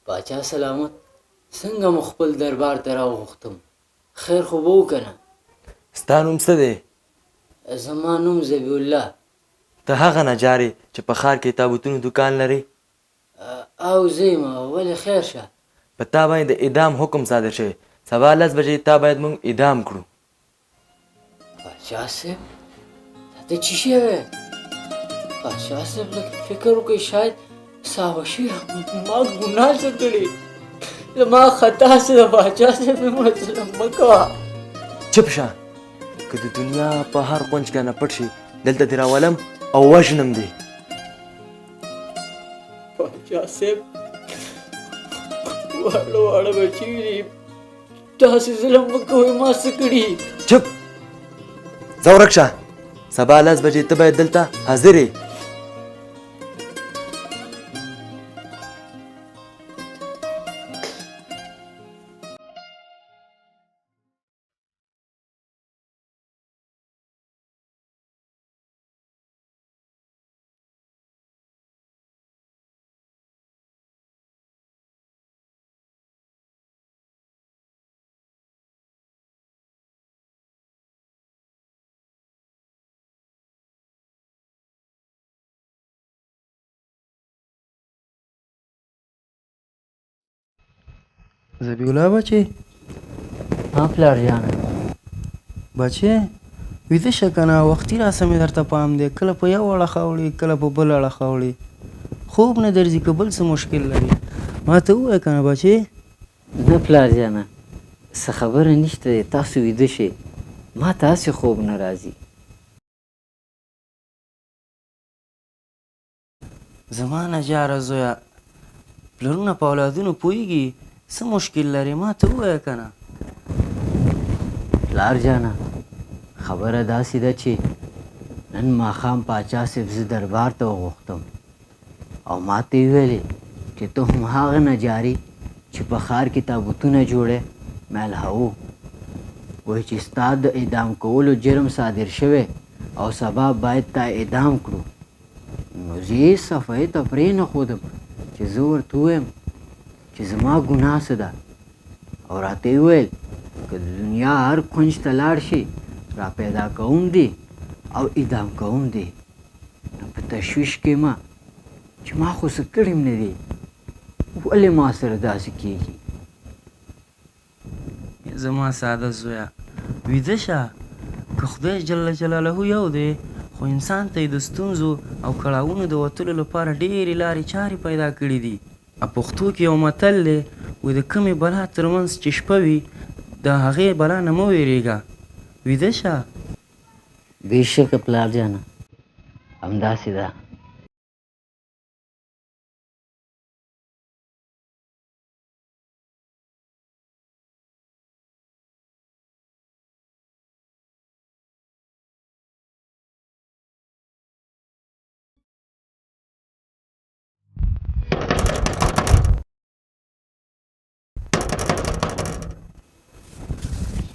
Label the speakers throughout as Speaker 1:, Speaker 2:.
Speaker 1: پاچا سلامت څنګه مو خپل دربار ته راوغوښتم خیر خو به و کنه؟
Speaker 2: ستا نوم څه دی؟
Speaker 1: زما نوم ذبیح الله.
Speaker 2: ته هغه نجار یې چې په ښار کې تابوتونو دوکان لرې؟
Speaker 1: او زه یم، ولې خیر شه؟
Speaker 2: په تا باندې د اعدام حکم صادر شوی، سبا لس بجې تا باید موږ اعدام کړو.
Speaker 1: پاچا صاحب دا ته چی شی وې؟ پاچا صاحب لږ فکر وکړئ، شاید ساوه شوي ما ګناه څه کړې، زما خطا څه ده؟ پاچا صاحب دومره ظلم مه کوه.
Speaker 2: چپ شه، که د دنیا په هر کونج کې نه پټ شي دلته دې راولم او وژنم دې.
Speaker 1: پاچا صاحب واړه واړه بچي دي، داسې ظلم مه کوئ، ما څه کړي؟
Speaker 2: چپ، ځه ورک شه، سبا لس بجې ته باید دلته حاضر یې.
Speaker 3: ذبیح الله بچې.
Speaker 1: ها پلار جانه.
Speaker 3: بچې ویده شه که نه، وختي راسه مې درته پام دی، کله په یو اړخ اوړي کله په بل اړخ اوړي، خوب نه درځي که بل څه مشکل لري ما ته ووایه که نه بچې.
Speaker 1: نه پلار جانه څه خبره نشته دی، تاسو ویده شئ، ما ته هسې خوب نه راځي.
Speaker 3: زما نجاره زویه، پلرونه په اولادونو پوهېږي، څه مشکل لرې ما ته ووایه که نه.
Speaker 1: پلار جانه خبره داسې ده چې نن ماښام پاچا صاحب زه دربار ته وغوښتم او ما ته یې وویلې چې ته هم هغه نجاري چې په ښار کې تابوتونه جوړې؟ مې هو. وایي چې ستا د اعدام کولو جرم صادر شوی او سبا باید تا اعدام کړو. نو زه یې صفحې ته پرې نه ښودم چې زه ورته ووایم چې زما ګناه څه ده، او راته یې وویل که د دنیا هر کونج ته لاړ شي را پیدا کوم دې او اعدام کوم دې. نو په تشویش کې مه چې ما خو څه کړي هم نه دي، ولې ما سره داسې کېږي؟
Speaker 3: زما ساده زویه ویده شه، که خدای جل جلاله یو دی خو انسان ته یې د ستونزو او کړاوونو د وتلو لپاره ډېرې لارې چارې پیدا کړې دي. پښتو کې یو متل دی، وایي د کومې بلا تر منځ چې شپه وي د هغې بلا نه مه وېرېږه، ویده شه.
Speaker 1: بېشکه پلار جانه همداسې ده.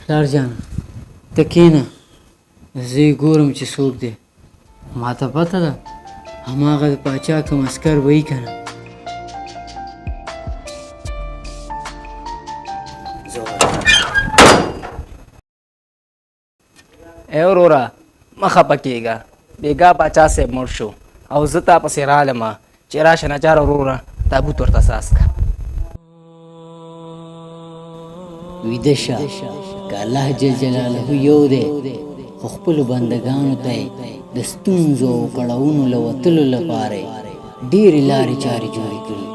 Speaker 1: پلار جانه ته کښېنه، زه یې ګورم چې څوک دی. ما ته پته ده هماغه د پاچا کوم عسکر به یي که نه.
Speaker 4: ای وروره مه خپه کېږه، بېګا پاچا صاحب مړ شو او زه تا پسې رالم چې راشه نجاره وروره تابوت ورته ساز که.
Speaker 1: ویده شه، که الله جل جلاله یو دی خو خپلو بندګانو ته یې د ستونزو او کړاوونو له وتلو لپاره یې ډېرې لارې چارې جوړې کړي.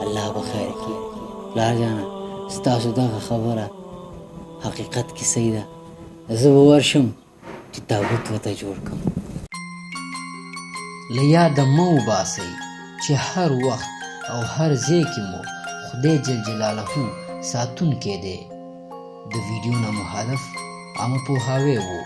Speaker 1: الله به خیر کړي. پلار جانه ستاسو دغه خبره حقیقت کې صحیح ده، زه به ورشم چې تابوت ورته جوړ کړم. له یاده مه وباسئ چې هر وخت او هر ځای کې مو خدای جل جلاله ساتونکی دی. د ویډیو نه مو هدف عامه پوهاوی وو.